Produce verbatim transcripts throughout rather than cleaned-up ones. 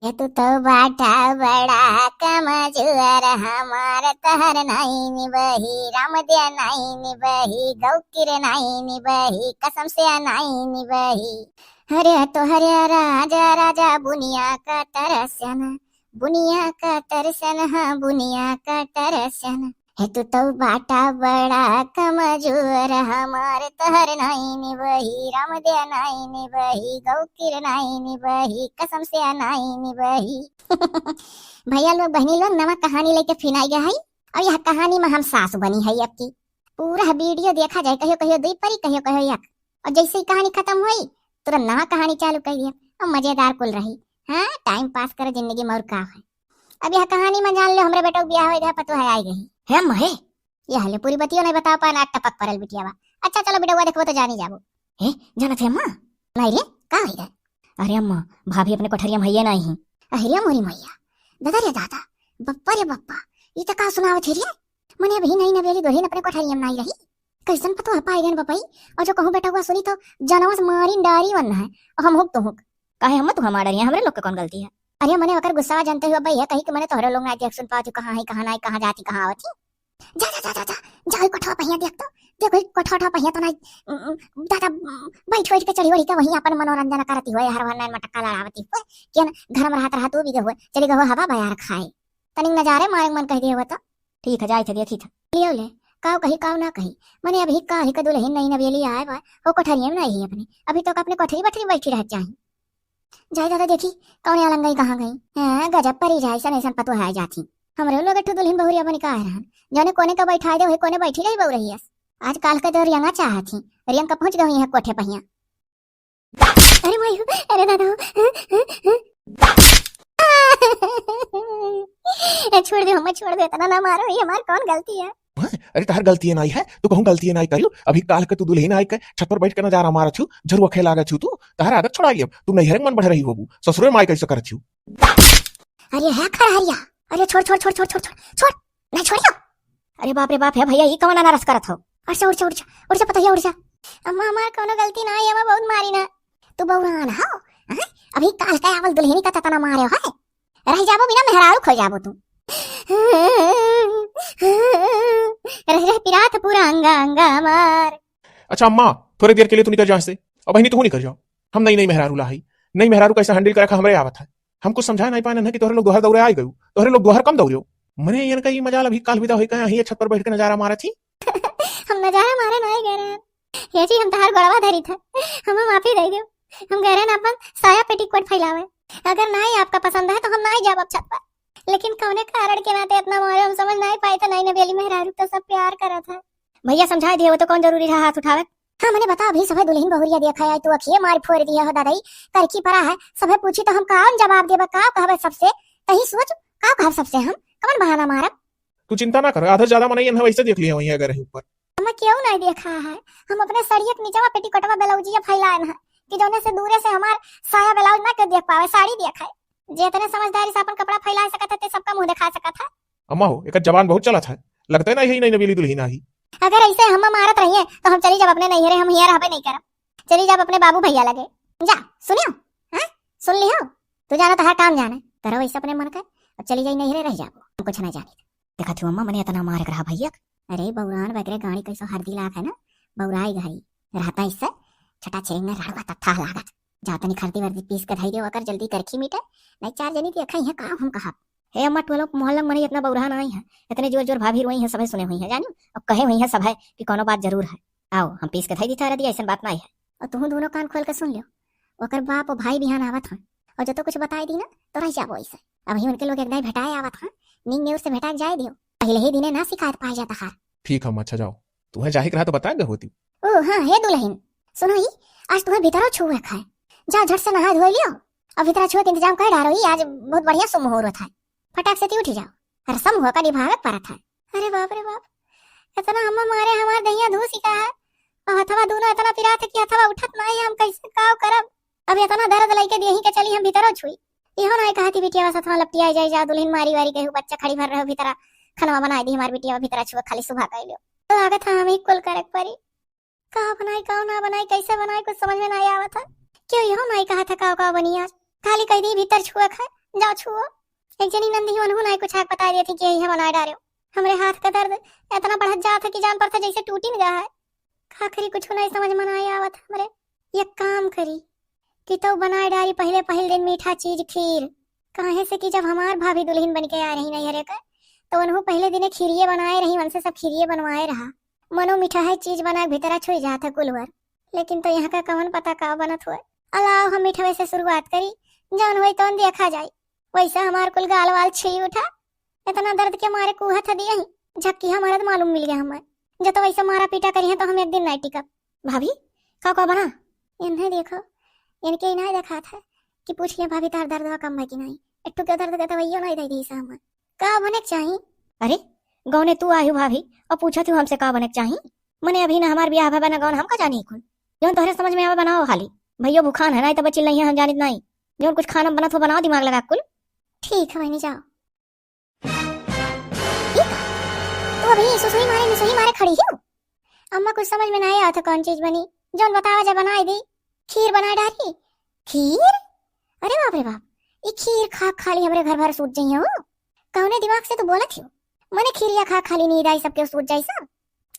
ए तू तो बाटा बड़ा कमजोर, हमार तहर नाई निबही, रामदिया नाई निबही, गौकिर नाई निबही, कसम से नाई निबही। अरे तोहरे राजा राजा बुनिया का तरसन, बुनिया का तरसन, हाँ बुनिया का तरसन। हे तू तो बाटा बड़ा कमजोर, हमार तहर नाई निबही, रामदिया नाई निबही, गौकिर नाई निबही, कसम से नाई निबही। भैया लोग, बहनी लोग, नवा कहानी लेके फिर आई गया है। और यह कहानी में हम सासु बनी है अब की। पूरा वीडियो देखा जाए, कहियो कहियो दुई परी, कहियो कहियो एक। और जैसे ही कहानी खत्म हुई, तुरंत नवा कहानी चालू कर दिया। अब मजेदार कुल रही। हाँ, टाइम पास करो जिंदगी में, और का है। अब यह कहानी में जान लो, हमरे बेटा के बियाह हो गया, पतोह आई गई। हे अम्मा, हे, यह ले पूरी बतियो नहीं बता पाए ना, टपक परल बिटिया बा। अच्छा चलो बेटवा, देखबो तो जानी जाबो। हे, जानत है अम्मा? नहीं रे, का है रे? अरे अम्मा, भाभी अपने कोठरिया में हइये नहीं। अरे मोरी मैया, दादा रे दादा, बप्पा रे बप्पा, ई तो का सुनावत है रे? मने अभी नई नवेली दुल्हन अपने कोठरिया में नहीं रही, कैसन पतोह पाए गए बपई? और जो कहूँ बेटवा सुनी तो जनवा से मारी डारी वन है, और हम हुक तो हुक। काहे हम तू हमार डरिया, हमरे लोग के कौन गलती है? अरे मने ओकर गुस्सा जानते हुए भाई है, कहीं कि मने तोहरे लोग ना देख सुन पावत ही, कहाँ है, कहाँ नहीं, कहाँ जाती, कहाँ आवत ही। जा, जा, जा, जा, जा, जा, वही कोठवा पहिया देख तो, देख वही कोठवा, कोठवा पहिया तो ना, उम, उम, दादा, उम, बैठ, बैठ के चढ़ी, वढ़ी के वहीं अपन मनोरंजन करती हुए, हर हर नैन मटक्का लड़ावती हुए, के न घर में रहत रहा तू भी गए हुए, चली गए हुए हवा बयार खाए। तनिक नजारे मारे मन कह दिए हुए तो। ठीक है, जाए थे, देखी था। लियो ले, काव कही, काव ना कही, मने अभी काहे का दुल्हन नई नवेली आए बा, हो कोठरिया में नहीं अपने, अभी तो अपने कोठरी बठरी बैठी रह चाही। जाए दादा देखी, कौन आलंगई कहाँ गई? हाँ, गजब परी जाए, सन ऐसन पतोह आ जाती। हमरे लोग एक ठो दुल्हन बहुरिया बनी का रहन, जौने कोने का बैठा दे, वही कोने बैठी रही बहु रही है। आज काल का जो रियंगा चाहत ही, रियंग का पहुँच गई है कोठे पहिया। अरे माई हो, अरे दादा हो। ए, छोड़ दे, हमें छोड़ दे, इतना ना मारो, ये हमार कौन गलती है? हैं? अरे तहार गलती है नाई है, तू कहूँ गलती है नाई करियो। अभी काल के तू दुल्हन आई के छत पर बैठ के नजारा मारत छु, झरुआ खेला गए छु तू, तहार आदत छोड़ा लियो। तू नैहरे मन बढ़ रही होबू, ससुरे माई कैसे करत छु? अरे है खरहरिया, अरे छोड़, छोड़, छोड़, छोड़, छोड़, छोड़, छोड़, नहीं छोड़ियो। अरे बाप रे बाप, है भैया, ई कौन अनारस करत हो? उड़ जा, उड़ जा, उड़ जा, उड़ जा, पतोहिया, उड़ जा। अम्मा, हमार कौनो गलती ना है, अम्मा बहुत मारी ना। तू बौरान हो, हैं? अभी काल का आवल दुल्हनी का ततना मारे हो, है? रह जाबो बिना मेहरारू खो जाबो तू। रह रह पिरात पूरा अंगा अंगा मार। अच्छा अम्मा, थोड़े देर के लिए तू निकल जा से। अब बहनी तू निकल जाओ। हम नई नई मेहरारू ला हई। नई मेहरारू कैसे हैंडल करे का हमरे आवत है। हम कुछ समझा नहीं पाए ना कि तोहरे लोग दोहर दौरे आ गयो। तोहरे लोग दोहर कम दौड़ियो। मने इनका ई मजाल अभी काल विदा होई का यहीं छत पर बैठ के नजारा मारत ही। हम नजारा मारे नहीं गए रहे। ये जी हम तहार गोड़वा धरी था। हमें माफी दे दो। हम गए रहे ना अपन साया पेटीकोट फैलावे। अगर नहीं आपका पसंद है तो हम नहीं जाब अब छत पर। लेकिन कौने कारण के नाते इतना मारे हम समझ नहीं पाए थे। नहीं नवेली मेहरारू तो सब प्यार करा था। भैया समझा दिए, वो तो कौन जरूरी रहा हाथ उठावे। हाँ, मने बता, अभी सभे दुल्हन बहुरिया देखा है, तू अखिए मार फोड़ दिया हो दादाई, करकी परा है, सभे पूछी तो हम कौन जवाब देबा, का कहबे सबसे? तही सोच, का कहब सबसे हम, कौन बहाना मारब? तू चिंता ना कर, आधा ज्यादा मनई इन्हें वैसे देख लिए वहीं अगर है ऊपर। हमें क्यों नहीं देखा है? हम अपने सड़िया के नीचवा पेटीकोटवा ब्लाउजिया फैलाए हैं कि जौने से दूरे से हमार साया ब्लाउज ना के देख पावे, साड़ी देखाए। जे इतने समझदारी से अपन कपड़ा फैला सकत है, ते सबका मुंह दिखा सकत है। अम्मा हो, एकर जबान बहुत चलत है, लगता है ना यही नई नवेली दुल्हन आई। अगर ऐसे हम मारत रहिए तो हम चली जब अपने नैहरे, हम हियाँ रहबे नहीं करब। चली जब अपने बाबू भैया लगे। जा, सुनियो, हाँ, सुन लियो, तू जाना तहार काम जाने, करो ऐसे अपने मन का, अब चली जाई नैहरे रह जाबो, हम कुछ ना जानी। देखा थी अम्मा, मने इतना मार रहा भैया। अरे बौरान वगैरह गाड़ी कैसो हरदी लाग है ना, बौराई गई रहता इससे, छटा छेंगा राड़वा तत्था लागत। जा तनी खरदी वर्दी पीस के धई दे, ओकर जल्दी करखी मिटे, नहीं चार जनी देखा है का हम कहब। हे अम्मा, टोलो मोहल्ला में मने इतना बौरान आई है, इतने जोर जोर भाभी रोई है, सभे सुने हुई है जानी, अब कहे हुई है सभे कि कोनो बात जरूर है। आओ, हम पीस के धई दी था रदी, ऐसन बात नहीं है। और तुहूँ दोनों कान खोल के सुन लियो, ओकर बाप और भाई बिहान आवत हैं, और जो तो कुछ बताई दी ना तो रह जाबो ऐसे। अभी उनके लोग एक दाई भेटाए आवत हैं, नींद नेउर से भेटा के जाए दियो, पहले ही दिने ना शिकायत पाए जाता हार। ठीक है, अच्छा जाओ, तुम्हें जाहिक रहा तो बता गए होती। ओ हाँ, हे दुल्हन, सुनो ही, आज तुम्हें भीतरो छुए खाए, जा झट से नहा धोए लियो, अब भीतरा छुए के इंतजाम कर डारो ही, आज बहुत बढ़िया शुभ मुहूर्त है, फटाक से ती उठी जाओ, रसम हुआ का निभावे के परत है। अरे बाप रे बाप, इतना हम्मा मारे हमार दहिया धूस ही का है, और हथवा दोनों इतना पिरात है कि हथवा उठत नहीं है, हम कैसे काव करब? अब इतना दर्द लइके देही के चली हम भीतरो छुई। इहो नहीं कहती बिटिया बस हथवा लपटिया जाए, जा दुल्हन मारी वारी कहू बच्चा खड़ी भर रहो भीतरा, खनवा बनाए दी हमार बिटिया भीतरा छुआ खाली सुबह कह लियो। तो लागत है हम ही कुल करे के परी। का बनाई, का ना बनाई, कैसे बनाई, कुछ समझ में नहीं आवत है। क्यों इहो नहीं कहा था का का बनी आज, खाली कह दी भीतर छुआ खाए, जाओ छुओ। एक जनी नंदी ही, उन्हू नाई कुछ आग बताए देती कि यही बनाए डारे। हमरे हाथ का दर्द इतना बढ़त जात है कि जान पड़ता जैसे टूटी न गया है। का करी, कुछ नहीं समझ में नहीं आवत हमरे। एक काम करी कि तो बनाए डारी पहले, पहले दिन मीठा चीज खीर। काहे से कि जब हमार भाभी दुल्हन बन के आ रही नैहरे का, तो उन्हू पहले दिने खीरिये बनाए रही, उनसे सब खीरिये बनवाए रहा। मनो मीठा है चीज बना के भीतरा छुई जात है कुलवर। लेकिन तो यहाँ का कवन पता का बनत हुए। अलाओ हम मीठवे से शुरुआत करी, जौन होई तौन देखा जाई। वैसे हमार कुल गाल वाल छिली उठा, इतना दर्द के मारे कूहत ह दिया ही, झक्की हमारा तो मालूम मिल गया हमें। जो तो वैसे मारा पीटा करी है तो हम एक दिन नहीं टिकब। भाभी, का का बना? इन्हें देखो, इनके ही नहीं देखात है कि पूछ लिया भाभी तार दर्द कम है कि नहीं। एक ठो के दर्द के दवाइयों नहीं दे दी से हमें। का बने के चाही? अरे, गौने तू आयु भाभी और पूछत हूँ हमसे का बने के चाही? मने अभी ना हमार बियाह भवा ना गौन, हम का जानी कुल। जौन तोहरे समझ में आवे बनाओ खाली। भैया भूखान है, नहीं तो बचिल नहीं है, हम जानित नहीं। जौन कुछ खाना बनत हो बनाओ दिमाग लगा कुल। ठीक है बहनी, जाओ। ई का? तू अभी सुसुई मारे, निसुई मारे खड़ी हो। अम्मा कुछ समझ में नहीं आवत है कौन चीज बनी। जौन बतावा जा बनाई दी। खीर बनाए डारी। खीर? अरे बाप रे बाप, ई खीर खा खाली हमरे घर भर सूत जइयो। कौने दिमाग से तू बोलत हो? मने खीरिया खा खाली नींद आई सबके सूत जाई सब।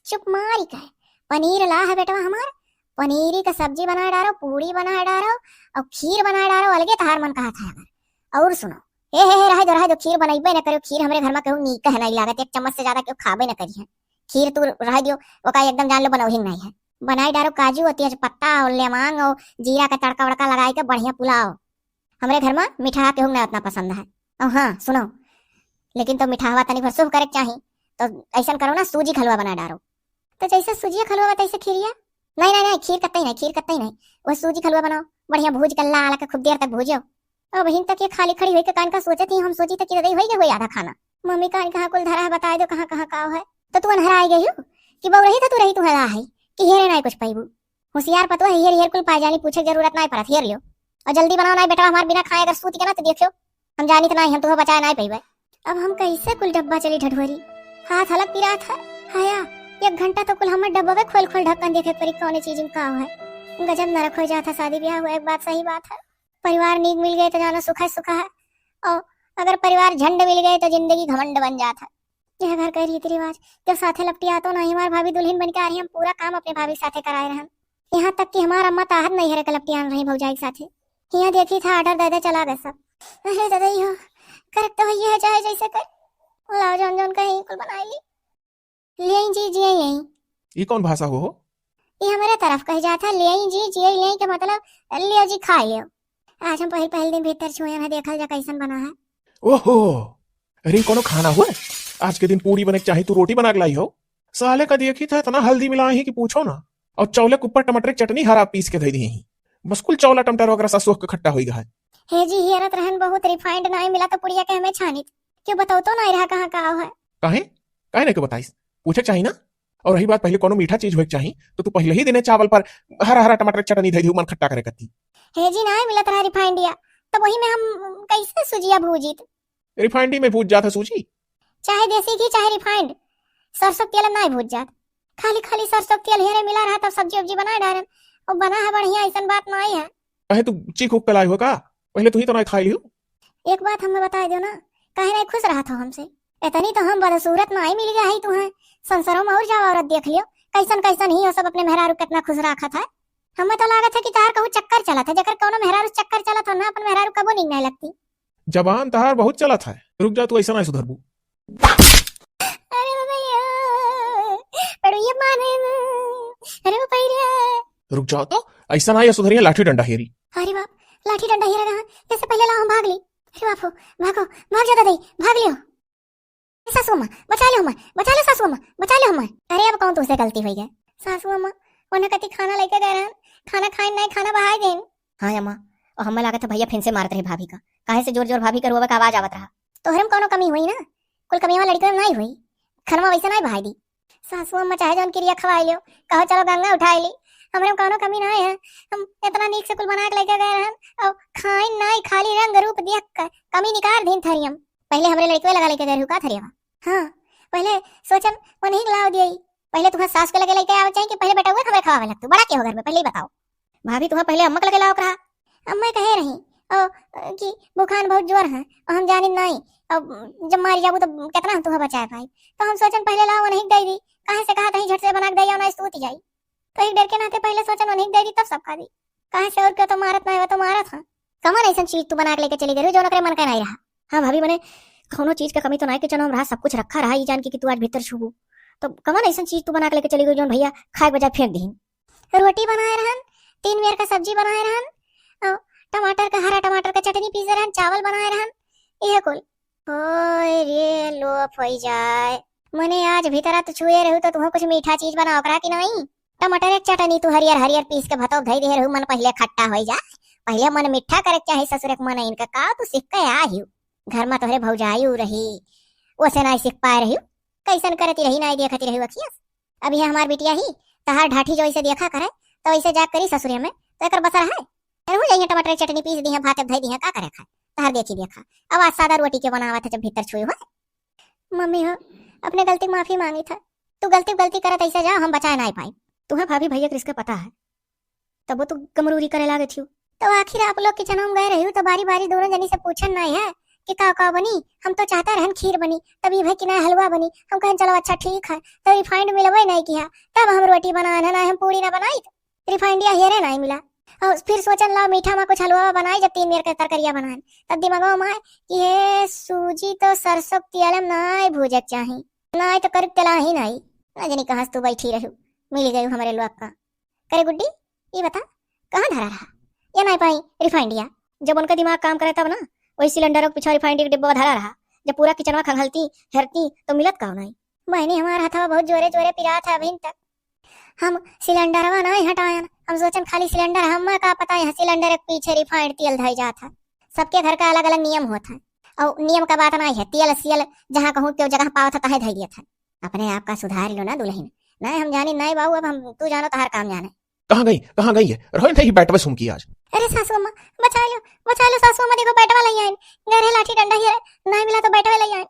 चुप मारी का है। पनीर ला है बेटवा हमार, पनीरी का सब्जी बनाए डारो, पूड़ी बनाए डारो और खीर बनाए डारो, अलगे तहार मन कहा था अगर। और सुनो, हे, हे, हे, रहे दो, रहे दो, खीर बनइबे न करियो, खीर हमरे घर में केहू नीक है नहीं लागत, एक चम्मच से ज्यादा केहू खाबे न करी है। खीर तू रहे दियो, ओका एकदम जान लो बनौही नहीं है। बनाई डारो काजू और तेज पत्ता और लेमांग और जीरा का तड़का वड़का लगाई के बढ़िया पुलाव। हमरे घर में मिठाहा केहू ना उतना पसंद है। और हाँ, सुनो, लेकिन तो मिठाहवा तनी भर शुभ करे के चाही, तो ऐसन करो ना, सूजी खलवा बना डारो। तो जैसे सूजिया खलवा बा, तैसे खीरिया? नहीं, नहीं, नहीं, खीर कतई नहीं, खीर कतई नहीं। वह सूजी खलवा बनाओ, बढ़िया भूज के लाल के खूब देर तक भूजो। अब हिन तक ये खाली खड़ी हुई के कान का सोचत ही, हम सोची तक कि दई होई गए होई आधा खाना। मम्मी कान कहाँ कुल धरा है, बताए दो कहाँ कहाँ का है। तो तू अनहरा आई गई हो कि बहू रही तो तू रही तू हला है कि हेरे नहीं कुछ पाइबू। होशियार पतोह है, हेर हेर कुल पाए जानी, पूछे के जरूरत नहीं पड़त, हेर लियो। और जल्दी बनाओ, नहीं बेटा हमार बिना खाए अगर सूत के ना तो देखियो, हम जानी तो नहीं, हम तुहे बचाए नहीं पइबे। अब हम कैसे कुल डब्बा चली ढढोरी, हाथ अलग पिरात है। हाया, एक घंटा तो कुल हमर डब्बा खोल खोल ढक्कन देखे परी कौने चीज में का है। गजब नरक हो जात है शादी ब्याह हुआ, एक बात सही बात है। परिवार नीक मिल गए तो जाना सुखा सुखा है, और अगर परिवार झंड मिल गए तो जिंदगी घमंड बन जात है। यह घर का रीति रिवाज, जब साथे लपटियातो ना, हमार भाभी दुल्हन बन के आ रही, हम पूरा काम अपने भाभी के साथे कराए रहन। यहाँ तक कि हमार अम्मा ताहत नहीं हरे के लपटियान रही भौजाई के साथे। यहाँ देखी था, ऑर्डर दे दे, चला गए सब। अरे दादा, यो करक तो है, चाहे जैसे कर। लाओ, जौन जौन कहे, कुल बनाई ली। ले आई जी, जी आई। ई कौन भाषा हो? ई हमरे तरफ कह जात है, ले आई जी, जी आई, ले आई के मतलब, ले जी, खा लियो। आज हम पहल, पहल दिन भीतर छुए हैं, देखल जा कैसन बना है। ओहो, अरे, कोनो खाना हुआ? आज के दिन पूरी बने के चाही, तू रोटी बना के लाई हो। साले का देखी था, इतना हल्दी मिला ही कि पूछो ना। और चौले के ऊपर टमाटर की चटनी हरा पीस के धई दी ही। बस कुल चौला टमाटर वगैरह सा सोख के खट्टा होई गा है। हे जी, हियरत रहन बहुत refined नाई मिला तो पुड़िया के हमें छानित। क्यों बताओ तो नाई रहा कहाँ का है? काहे? काहे ना के बताइस? पूछे के चाही ना। और रही बात पहले कोनो मीठा चीज होए के चाही, तो तू पहले ही दिने चावल पर हरा हरा टमाटर के चटनी धई दी, मन खट्टा करे करती। हे जी, नाई मिलत रहा refined या, तब वही में हम कैसे सुजिया भूजित? Refined में भूज जात है सूजी? चाहे देसी घी, चाहे refined, सरसों के तेल में नाई भूज जात। खाली खाली सरसों के तेल हेरे मिला रहा, तब सब्जी उब्जी बनाए डारन। और बना है बढ़िया, ऐसन बात नाई है। काहे तू चीख उख के लाई हो का? पहले तू ही तो नाई खाई लियो। एक बात हमें बताई दो ना, काहे नाई खुश रहत हो हमसे? इतनी तो हम बदसूरत नाई मिल गया है तुम्हें, संसारों में और जाओ औरत देख लियो, कैसन कैसन ही हो सब अपने मेहरारू कितना खुश रखत है। हमें तो लागत है कि तार कहूँ चक्कर चलत है, जकर कौनो मेहरारू चक्कर चलत हो ना, अपन मेहरारू कबो नीक नहीं लगती। जबान तहार बहुत चलत है, रुक जा, तू ऐसा ना सुधरबू। अरे बाबा, ये पड़ुइया माने ना। अरे बाबा रे। रुक जाओ तो, ऐसा ना ये सुधरिया, लाठी डंडा हेरी। अरे बाप, लाठी डंडा हेरा रहा, जैसे पहले लाओ हम भाग ली। अरे बाप हो, भागो, भाग जा दादा, भाग लियो। सासू अम्मा, बचा लो हमें, बचा लो सासू अम्मा, बचा लो हमें। अरे अब कौन तुमसे गलती हुई है? सासू अम्मा, उन्हें कति खाना लेके गए रहन, खाना खाए नहीं, खाना बहाए देन। हाँ अम्मा, और हमें लागत है भैया फिर से मारत रहे भाभी का, काहे से जोर जोर भाभी के रोवे का आवाज आवत रहा। तोहरे में कौनो कमी हुई ना, कुल कमियां लड़के में नहीं हुई, खनवा वैसे नहीं बहाई दी। सासू अम्मा चाहे जौन किरिया खवाई लियो, कहो चलो गंगा उठाई ली, हमरे में कौनो कमी नहीं है। हम इतना नीक से कुल बना के लेके गए रहन, और खाइन नहीं, खाली रंग रूप देख के कमी निकाल दीन थरियम। पहले हमरे लड़के लगा लेके गए रहू का थरियवा? हाँ, पहले सोचन उन्हीं के लाव दिए। पहले तुम्हारे सास के लगे लेके आवे चाहिए कि पहले बेटउआ के हमरे खवावे लगतू? बड़ा के हो घर में, पहले ही बताओ। भाभी, तुम्हारे पहले अम्मा के लगे लाव करा। अम्मा कहे रही, ओ, कि बुखार बहुत जोर है, और हम जानिन नाई, अब जब मारी जाबू तो कितना हम तुहा बचाए पाई। तो हम सोचन पहले लाओ उन्हीं दे दी, काहे से कहा तहीं झट से बना के दे आओ, ना सूत जाई। तो एक डर के नाते पहले सोचन उन्हीं दे दी, तब सबका दी। काहे से और क्यों तो मारत नाई, वो तो मारत है। कमन ऐसन चीज तू बना के लेके चली गई, जो ओकरे मन का नाई रहा। हाँ भाभी, मने कौनो चीज के कमी तो नाई, किचन में रहा, सब कुछ रखा रहा, ई जान के कि तू आज भीतर छुबू। तो कमन ऐसन चीज तू बना के लेके चली गई, जौन भैया खाए के बजाय फेंक दीन? रोटी बनाए रहन, तीन बेर का सब्जी बनाए रहन, और टमाटर का, हरा टमाटर का चटनी पीसे रहन, चावल बनाए रहन, यह कुल। ओए रे, लोफ होई जाए। मने आज भीतरा तो छुए रहू तो तुहो कुछ मीठा चीज बनाओ करा कि नहीं? टमाटर एक चटनी तू हरियर हरियर पीस के भतौ धई दे रहू, मन पहले खट्टा होई जाए, पहले मन मीठा करे के चाही। ससुर एक मन इनका का तू सीख के आ हियो? घर में तोहरे भौजाई उ रही, ओसे नाई सीख पाए रही, कैसन करती रही, नाई देखती रही अखिया से। अब यह हमार बिटिया ही, तहार ढाठी जो ऐसे देखा करे, तो ऐसे जा करी ससुरे में, तो एकर बसर है? एनहू जाइए टमाटर के चटनी पीस दिहे, भात धई दिहे, का करे खाए? तहार देखी देखा, अब आज सादा रोटी के बनावत है, जब भीतर छुई हुआ। मम्मी हो, अपने गलती के माफी मांगी था, तू गलती गलती करत ऐसे जा, हम बचाए नाई पाई। तुम्हें भाभी भैया के रिश्ते पता है, तब वो तो गमरूरी करे लागे थी। तो आखिर आप लोग किचन में गए रही हो, तो बारी बारी दोनों जनी से पूछन नाई है कि का का बनी? हम तो चाहता रहन खीर बनी, तब ये भाई कि ना हलवा बनी। हम कहन चलो अच्छा ठीक है, तो रिफाइंड मिलबे नाई किया, तब हम रोटी बनाए है, ना हम पूड़ी ना बनाई, रिफाइंडिया हेरे नाई मिला। और फिर सोचन ला मीठा में कुछ हलवा बनाए, जब तीन मेर के तरकरिया बनाए, तब दिमागवा में आए कि हे सूजी तो सरसों के तेल में नाई भूजे के चाही, नाई तो करी तेला ही नाई। ना जानी कहाँ से तू बैठी रहू, मिल गई हमारे लोग का। करे गुड्डी, ये बता, कहाँ धरा रहा? या नाई पाई रिफाइंडिया? जब उनका दिमाग काम करे तब ना, वही सिलेंडर के पीछे रिफाइंड के डिब्बा धरा रहा। जब पूरा किचनवा खंगलती, हेरती, तो मिलत का नाई? बहनी, हमार हथवा बहुत जोरे जोरे पिरात है अभी तक। हम सिलेंडरवा नाई हटायन, हम सोचन खाली सिलेंडर, हम का पता यहाँ सिलेंडर के पीछे रिफाइंड तेल धई जात है। सबके घर का अलग अलग नियम होत है, और नियम का बात नाई है, तेल सियल जहाँ कहूँ क्यों जगह पावत है, तहे धई देत है। अपने आप का सुधार लो ना दुल्हन, नाई हम जानी नाई बाबू, अब हम, तू जानो तहार काम जाने। कहाँ गई, कहाँ गई है? रहो नहीं बैठवे सुन की आज। अरे सासू अम्मा, बचा लो, बचा लो सासू अम्मा, देखो बैठवा लई आइन, घरे लाठी डंडा ही है, नाई मिला तो बैठवा लई आइन।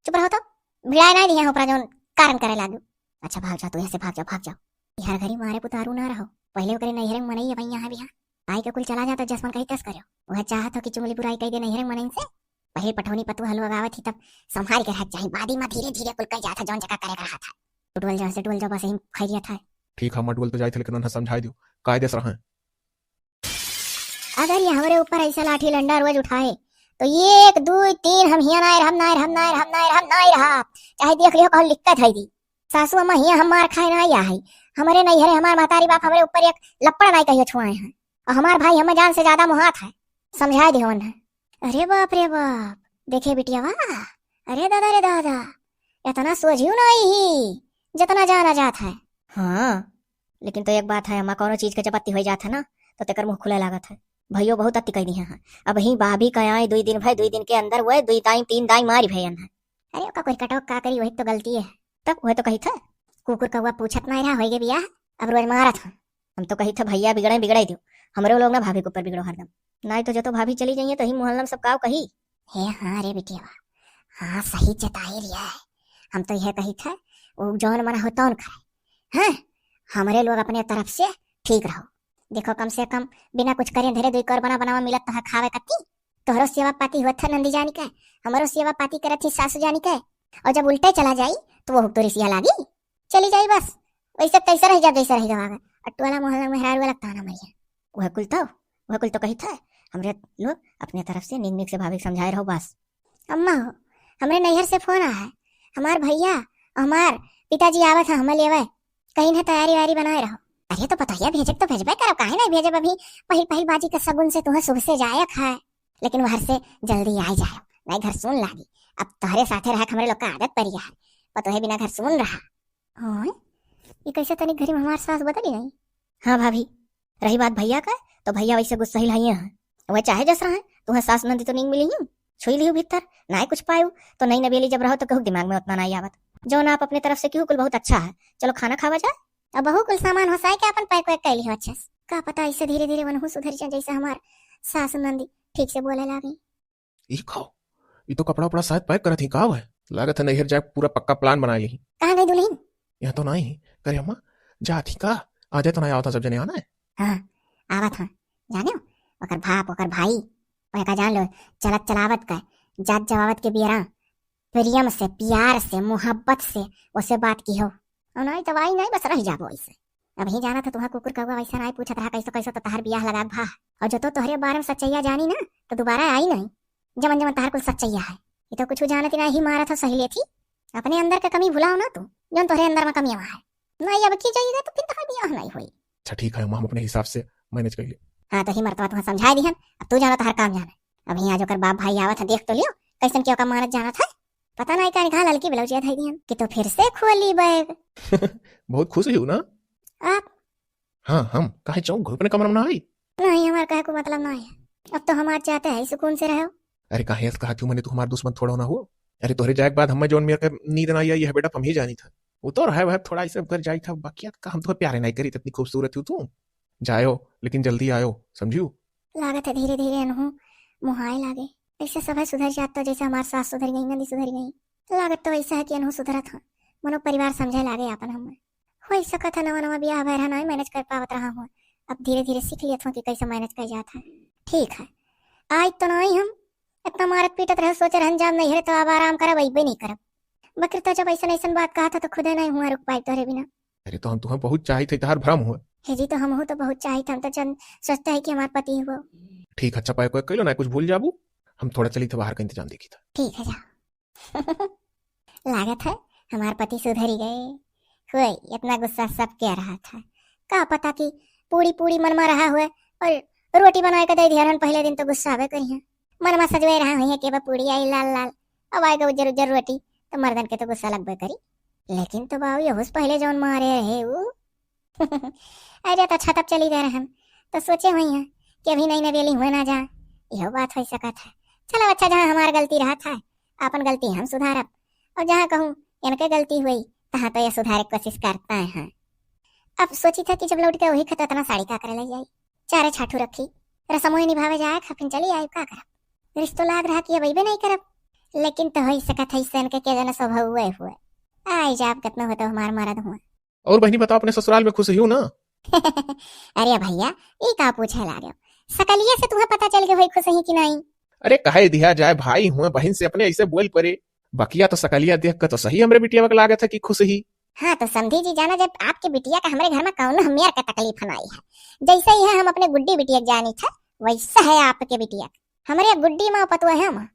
चुप रहो तो, भिड़ाए नाई दिया ऊपर जौन कारण करे लागू। अच्छा भाग जाओ, तू यहाँ से भाग जाओ, भाग जाओ। यार घरी मारे पुतारू ना रहो, पहले ओकरे नैहरे में मनई अब यहाँ भी हाँ। आई के कुल चला जाता जसमन कही तस करो। वह चाहत हो कि चुगली बुराई कही दे नैहरे में मनई से। पहले पठौनी पतुआ हलवा गावत ही तब संभाल के रह जाई, बादी में धीरे धीरे कुल कह जाता जौन जगह करे का रहा था। टुटवल जाओ से टुटवल जाओ, बस यही खैरियत है। ठीक है, मटुअल तो जाए थे, लेकिन उन्हें समझाए दियो, कायदे से रहें। अगर ये हमरे ऊपर ऐसा लाठी डंडा रोज उठाए, तो ये एक, दो, तीन, हम हियाँ नाय रहब, नाय रहब, नाय रहब, नाय रहब, नाय रहब। चाहे देख लियो, कहूँ लिखते धई दी। सासू अम्मा हियाँ हम मार खाए ना आया है। हमरे नैहरे हमार महतारी बाप हमरे ऊपर एक लप्पड़ नाय कहियो छुआए हैं। और हमार भाई हमें जान से ज्यादा मोहात है। समझाए दियो उन्हें। अरे बाप रे बाप, देखे बिटिया वाह, अरे दादा रे दादा, इतना सोझियो नाई ही, जितना जाना जात है। हाँ, लेकिन तो एक बात है अम्मा, कौनो चीज के जब अति होई जात है ना, तो तेकर मुँह खुले लागत है। भइयो बहुत अति कह दिहे हैं। अब ही भाभी का आए दुई दिन भय, दुई दिन के अंदर वो दुई दाई तीन दाई मारी भयन है। अरे ओका कोई कटो का करी, वही तो गलती है। तब वह तो कही था, कुकुर कौआ पूछत नाई रहा, होई गे बियाह, अब रोज मारत है। हम तो कही था भैया बिगड़े बिगड़े दियो, हमरे लोग ना भाभी के ऊपर बिगड़ो हरदम। नाई तो जो तो भाभी चली जाइए तो ही मोहल्ला में सब काव कही। हे हाँ रे बिटिया, हाँ सही चेताई रिया है। हम तो यह कही था, वो जौन मना हो तौन करे। हाँ, हमरे लोग अपने तरफ से ठीक रहो। देखो कम से कम बिना कुछ करे धरे दुई कौर बना बनावा मिलत तो है खावे कत्ती। तोहरो सेवा पाती होत है नंदी जानी के, हमरो सेवा पाती करत ही सासू जानी के। और जब उल्टे चला जाई तो वो हुक्तो रिसिया लागी, चली जाई बस। वैसे तैसे रह जा जैसे रह गवा। और टोला मोहल्ला में मेहरारू वाला ताना मरिया। वह कुल तो, वह कुल तो कही था, हमरे लोग अपने तरफ से निक निक से भाभी के समझाए रहो बस। अम्मा हो, हमरे नैहर से फोन आया है, हमार भैया, हमार पिताजी आवत है हमें लेवे, कहीं ना तैयारी वारी बनाए रहो। अरे तो पतोहिया भेजब तो भेजबे करब, काहे नहीं भेजब? अभी पहिल पहिल बाजी के सगुन से तुम्हें शुभ से जायक है, लेकिन वहर से जल्दी आ जाए, नहीं घर सुन लागी। अब तोहरे साथे रह हमरे लोग का आदत पड़ी है, पतोहे बिना घर सुन रहा। हाँ, ये कैसे तनिक घरी में हमार सास बदली नहीं? हाँ भाभी, रही बात भैया का, तो भैया वैसे गुस्सहिल हइये हैं। वह चाहे जस रहे, तुम्हें सास नंदी तो नींद मिली ही, छुई लियो भीतर, ना कुछ पायो, तो नई नबेली जब रहो तो कहू दिमाग में उतना ना आवत। जौन आप अपने तरफ से किहू कुल बहुत अच्छा है। चलो खाना खावा जाए। अब बहू कुल सामान होसाए के अपन पैक वैक कैली हो अच्छे से। का पता ऐसे धीरे धीरे वनहू सुधर जाए, जैसे हमार सास नंदी ठीक से बोले लागी। ई खाओ, ई तो कपड़ा उपड़ा शायद पैक करत ही का है? लागत है नैहर जाए पूरा पक्का प्लान बना ली। कहाँ गई दुल्हन? यहाँ तो नहीं। करे अम्मा, जात ही का? आजे तो नहीं आवत है, सब जने आना है। हाँ, आवत है। जाने हो, ओकर बाप, ओकर भाई, ओका जान लो, चलत चलावत का, जात जवावत के बियरा, प्रेम से, प्यार से, मोहब्बत से ओसे बात किहो। और नाहीं तो आई नाहीं, बस रह जाबो ऐसे। अबहीं जानत है तुहा कुकुर कौआ वैसा नाहीं पूछत रहा, कैसो कैसो तो तहार बियाह लगा भा। और जो तो तोहरे बारे में सच्चैया जानी ना, तो दोबारा आई नाहीं। जमन जमन तहार कुल सच्चैया है, ये तो कुछ जानत ही नाहीं, मारत हो सही लेत ही। अपने अंदर का कमी भुलाओ ना तू, जौन तोहरे अंदर में कमी है। नाहीं, अब की जाइएगा तो फिर तहार बियाह नाहीं होई। अच्छा ठीक है अम्मा, हम अपने हिसाब से manage कर ले। हाँ, तो ही मर्तबा तुहा समझाए दिहन, अब तू जाना तहार काम जाने। अबहीं आज ओकर बाप भाई आवत है, देख तो लियो, कैसन के ओका मारत जानत है। पता नाहीं का निकाल ललकी ब्लाउजिया धई दिहन कि तो फिर से खोली बैग। बहुत खुश ही हो ना? आप? हाँ, हम काहे चौंक गए, अपने कमरा में ना आई? नाहीं, हमार कहे को मतलब ना है। अब तो हमार चाहते है सुकून से रहो। अरे काहे ऐसे कहा क्यों, मैंने तो हमार दुश्मन थोड़ा ना हो। अरे तोहरे जाए के बाद हमें जौन मेरे के नींद ना आई, यह बेटा हम ही जानी था। वो तो रहे वह थोड़ा ऐसे घर जाई था, बाकी का हम तो प्यारे नहीं करी, इतनी खूबसूरत हो तू। जायो, लेकिन जल्दी आयो, समझियो? लागत है धीरे धीरे अनहू मुहाए लागे। ऐसे सभे सुधर जात तो जैसे हमार सास सुधर गई, नंदी सुधर गई। लागत तो ऐसा है कि अनहू सुधरत हाँ, मनो परिवार समझे लागे आपन हमें। हो सकत है नवा नवा बियाह भय रहा, नाहीं manage कर पावत रहा हूँ। अब धीरे धीरे सीख लियत हूँ कि कैसे manage कर जात है। ठीक है, आज तो नाहीं हम इतना मारत पीटत रहे, सोचे रहन जाब नैहरे तो अब आराम करब, अइबे नहीं करब। बकर तो जब ऐसन ऐसन बात कहा था तो खुदे नहीं हुआ रुक पाई तोहरे बिना। अरे तो हम तुम्हें बहुत चाहित है, तहार भ्रम हुआ। हे जी, तो हमहू तो बहुत चाहित, हम तो चंद सोचते है कि हमार पति हुआ। ठीक है, अच्छा pack वैक कर लो ना, कुछ भूल जाबू, हम थोड़ा चली थे बाहर का इंतजाम देखी था। ठीक है, जा। लागत है हमार पति सुधरी गए। होई, इतना गुस्सा सब क्या रहा था, का पता कि पूड़ी पूड़ी मनमा रहा हुए और रोटी बनाए के दे दिया रहन, पहले दिन तो गुस्सा आवे करिहे। मनमा सजवे रहा हुई है कि अब पूड़ी आई लाल लाल, अब आएगा उज्जर उज्जर रोटी, तो मर्दन के तो गुस्सा लगबे करी। लेकिन तो बाबू यहूस पहले जौन मारे रहे उ। अरे तो अच्छा, तब चली गए रहन, तो सोचे हुई हैं कि अभी नई नवेली हुए ना जा, यह बात हो सकत है। चलो अच्छा, जहाँ हमार गलती रहा था, अपन गलती हम सुधारब, और जहाँ कहूँ इनके गलती हुई, तहाँ तो ये सुधारे के कोशिश करता है। अब सोची था कि जब लौट के वही खत इतना साड़ी का करे ले जाई, चारे छाठू रखी, रसमोई निभावे जाए खा, फिर चली आई, का करब? रिश्तो लाग रहा कि अब अइबे नहीं करब, लेकिन तो हो सकत है इनके के जना स्वभाव हुए हुए। आई जाब कितना होता हमार मरद हुआ। और बहनी बताओ, अपने ससुराल में खुश ही हो ना? अरे भैया, ई का पूछे लागे? सकलिया से तुम्हें पता चल गए भाई खुश ही कि नहीं? अरे कहे दिया जाए, भाई हुए बहन से अपने ऐसे बोल परे। बकिया तो सकलिया देख के तो सही हमरे बिटिया के लागत है कि खुश ही। हाँ तो समधी जी, जाना जब आपके बिटिया का हमरे घर में कौनो मेर का तकलीफ नहीं है, जैसे ही है हम अपने गुड्डी बिटिया के जानी था, वैसा है आपके बिटिया। हमरे गुड्डी माँ पतुआ है माँ,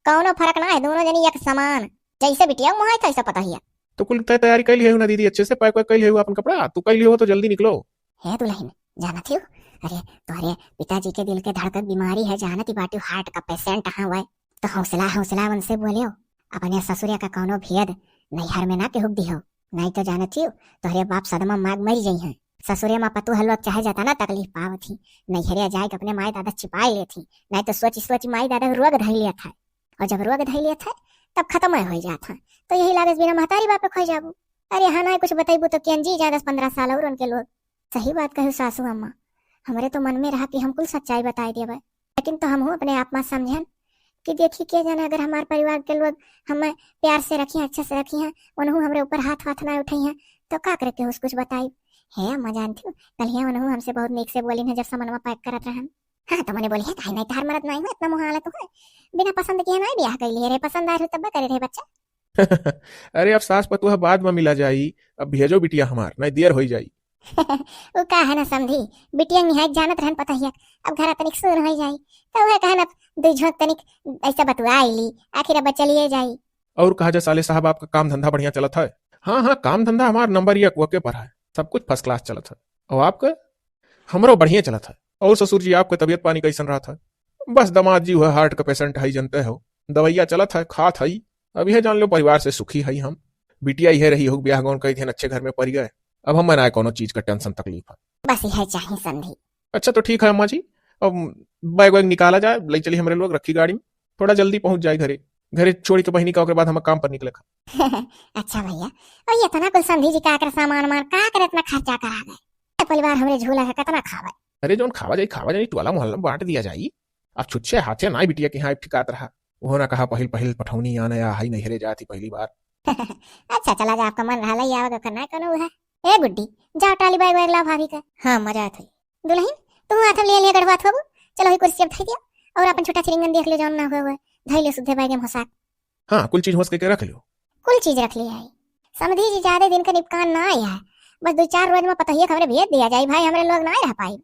कौनो फर्क ना है, दोनों जनी एक समान। जैसे बिटिया मुहाई तैसे पतोहिया। तो कुल तय तैयारी कैली है ना दीदी, अच्छे से pack वैक कैली है अपन कपड़ा, तू कैली हो तो जल्दी निकलो। हे दुल्हन, जानत हो, अरे तोहरे पिताजी के दिल के धड़कन बीमारी है, जानत ही बाटी heart का patient है वह। तो हौसला हौसला उनसे बोलियो, अपने ससुरे का कौनो भेद नैहर में ना केहू के दिहो, नहीं तो जानत हो तोहरे बाप सदमा माग मरी जइहैं। ससुरे मा पतोह लोग चाहे जतना तकलीफ पावत ही, नैहरे जाए के अपने माई दादा छिपाए लेत ही, नहीं तो सोच सोच माई दादा के रोग धई लेत है। और जब रोग धई लेत है, तब खत्म हो जात है। तो यही लागत बिना महतारी बाप के खोई जाबू। अरे हाँ, ना कुछ बतैबू तो केन जी जाए दस पन्द्रह साल और उनके लोग। सही बात कहू सासू अम्मा, हमरे तो मन में रहा कि हम कुल सच्चाई बताए देबे, लेकिन तो हमहू अपने आप मा समझन कि देखी के जाने अगर हमार परिवार के लोग हमें प्यार से रखी हैं, अच्छे से रखी हैं, उनहू हमरे ऊपर हाथ वाथ ना उठाई हैं, तो का करे केहू से कुछ बताई। हे अम्मा जानती हो, कल ही उनहू हमसे बहुत नीक से बोली हैं जब सामानवा pack करत रहन। हाँ तो मने बोली है, काहे नहीं तहार मरद नहीं हो, इतना मुँह हालत हो, बिना पसंद किए नहीं ब्याह कैली है रे, पसंद आए रहे तब करे रहे बच्चा। अरे अब सास पतोह बाद में मिला जाई, अब भेजो बिटिया हमार, नहीं देर होई जाई। उ का है ना समधी, बिटिया निहायत जानत रहन पतोहिया, अब घर तनिक सुन होई जाई, तो वह कहन अब दुई झोंक तनिक ऐसा बतुआ आईली, आखिर अब चलिए जाई। और कहा जा साले साहब, आपका काम धंधा बढ़िया चलत है? हाँ हाँ, काम धंधा हमार नंबर एक ओके पर है, सब कुछ first class चलत है। और आपका? हमरो बढ़िया चलत है। और ससुर जी, आपके तबीयत पानी कैसन रहत है? बस दामाद जी, वह heart का patient है, जनते हो, दवाइया चलत है, खात है। अब यह जान लो, परिवार से सुखी है हम। बिटिया यह रही हो, ब्याह गौन कई दिन अच्छे घर में पड़ गए, अब हमें ना कोनो चीज का tension तकलीफ है। बस यह चाही समधी। अच्छा तो ठीक है अम्मा जी, अब bag वैग निकाला जाए, ले चली हमरे लोग, रखी गाड़ी में, थोड़ा जल्दी पहुंच जाए घरे। घरे छोड़ के बहिनी का, ओकरे बाद हम काम पर निकले का। अच्छा भैया, और ये इतना कुल समधी जी का कर सामान मान का कर इतना खर्चा करा गए? ये परिवार हमरे झूला है, कितना खावे? अरे जौन खावा जाई खावा जाई, टोला मोहल्ला में बांट दिया जाई। अब छुच्छे हाथे नाई बिटिया के यहाँ ठिकात रहा। वो ना कहा पहिल पहिल पठौनी आने आ हई नैहरे जात ही पहली बार। अच्छा चला जा, आपका मन रहा लई आवे, ओकर ना कोनो है। ए गुड्डी, जा टाली bag वैग ला भाभी का। हाँ, मजा आत है। दुल्हन, तू हाथ में ले ले गढ़वा थोबू, चलो, ही कुर्सी अब धइ दियो और अपन छोटा चिरिंगन देख लियो, जौन ना हुए हुए धइ लियो सुद्धे बैगे में होसाक। हाँ, कुल चीज होस के, के रख लियो। कुल चीज रख लिया है। समधी जी, ज्यादा दिन का निपकान ना आया है, बस दुइ चार रोज में पतोहिया के हमरे भेज दिया जाई भाई, हमरे लोग ना रह पाई।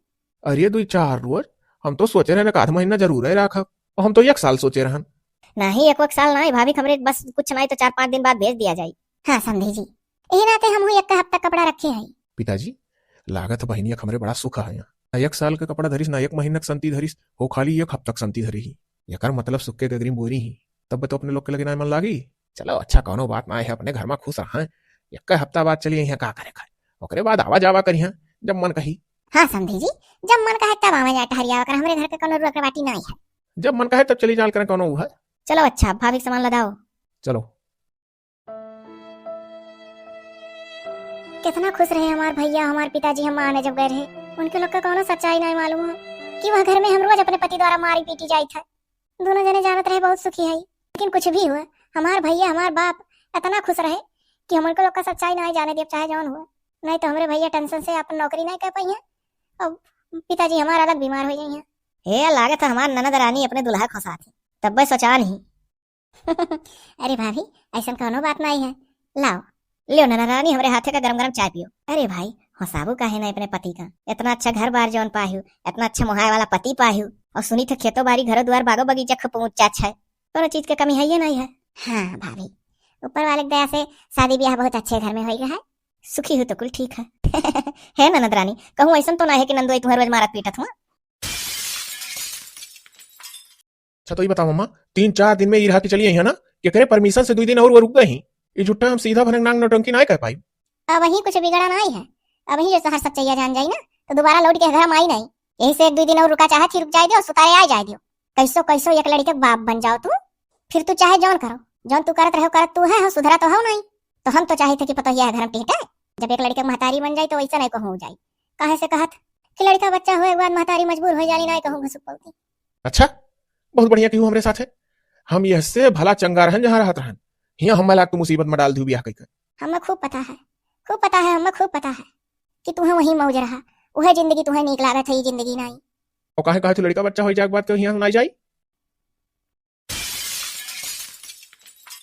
अरे, दुइ चार रोज? हम तो सोचे रहन एक आध महीना जरूर है राखब, और हम तो एक साल सोचे रहन। नहीं, एक, एक साल ना है भाभी, हमरे बस कुछ नहीं तो चार पाँच दिन बाद भेज दिया जाई। हाँ समधी जी, यही नाते हम हुई एक हफ्ता कपड़ा रखे हैं। पिताजी, लागत बहिनिया के हमरे बड़ा सुख है यहाँ। ना एक साल के कपड़ा धरिस, ना एक महीना के संती धरिस, हो खाली एक हफ्ता के संती धरी ही। एकर मतलब सुक्के गगरी बोरी ही, तब तो अपने लोग के लगे ना मन लागी। चलो अच्छा, कौनो बात ना है, अपने घर में खुश रहा। एक हफ्ता बाद चलिए यहाँ का करे खाए, ओकरे बाद आवा जावा करिहाँ जब मन कही। हाँ समधी जी, जब मन कहे तब आवा जा टहरिया कर, हमरे घर के कौनो रुआ के बाटी ना है। जब मन कहे तब चली जाल करें, कौनो ऊ है। चलो अच्छा, भाभी के सामान लदाओ। चलो। कितना खुश रहे हमार भैया, हमार पिताजी हम आने जब गए रहे, उनके लोग का कौनो सच्चाई नहीं मालूम है कि वह घर में हम रोज अपने पति द्वारा मारी पीटी जाइत है। दोनों जने जानत रहे बहुत सुखी है, लेकिन कुछ भी हुआ, हमार भैया, हमार बाप इतना खुश रहे कि हम उनके लोग का सच्चाई नहीं जाने देब, चाहे जौन हुआ। नहीं तो हमरे भैया टेंशन से अपन नौकरी नहीं कर पाई है और पिताजी हमार अलग बीमार हो जाई हैं। हे, लागत है हमार ननद रानी अपने दुल्हा को साथ है, तब सोचान ही। अरे भाभी, ऐसन कौनो बात नहीं है, लाओ। लियो ननद रानी, हमरे हाथे का गरम गरम चाय पियो। अरे भाई, हंसाबू काहे ना अपने पति का? इतना अच्छा घर बार जौन पाहियो, इतना अच्छा मोहाय वाला पति पाहियो, और सुनी थे खेतो बारी, घरो द्वार, बागो बगीचा खूब ऊंचा अच्छा है, कौनो चीज के कमी है ये नहीं है। हाँ भाभी, ऊपर वाले की दया से शादी ब्याह बहुत अच्छे घर में होई रहा है। सुखी हो तो कुल ठीक है। हे ननद रानी, कहूँ ऐसन तो ना है कि नंदोई तुम्हें रोज मारत पीटत हुआ? अच्छा, तो ये बताओ अम्मा, तीन चार दिन में ई रहा के चली आई है ना, केकरे परमिशन से दुइ दिन और वो रुक गई ही? ई झुट्टा हम सीधा भनक नाक नौटंकी नाय कर पाई। अब वही कुछ बिगड़ा नाय है, अब वही जो शहर सच्चैया जान जाई ना, तो दोबारा लौट के घर में आई नहीं। यही से एक दुइ दिन और रुका चाहत ही, रुक जाए दियो, सुतारे आ जाए दियो। कैसो कैसो एक लड़के के बाप बन जाओ तू, फिर तू चाहे जौन करो, जौन तू करत रहो, करत तू है, हो सुधरा तो हो नहीं। तो हम तो चाहे थे कि पतोहिया है घर में टिकटे, जब एक लड़के के महतारी बन जाई तो वैसा नहीं कहूँ हो जाई। काहे से कहत कि लड़का बच्चा होए के बाद महतारी मजबूर हो जाली, नहीं कहूँ घसुक पौती। अच्छा, बहुत बढ़िया किहू हमरे साथे। हम यह से भला चंगा रहन जहाँ रहत रहन। हियाँ हमें लाग तू मुसीबत में डाल दियो ब्याह कइके। हमें खूब पता है, खूब पता है, हमें खूब पता है कि तुहें वही मौज रहा, उहे जिंदगी तुहें नीक लागत है, ये जिंदगी नहीं। और काहे कहा तू लड़का बच्चा हो जाए के बाद के हियाँ ना जाई?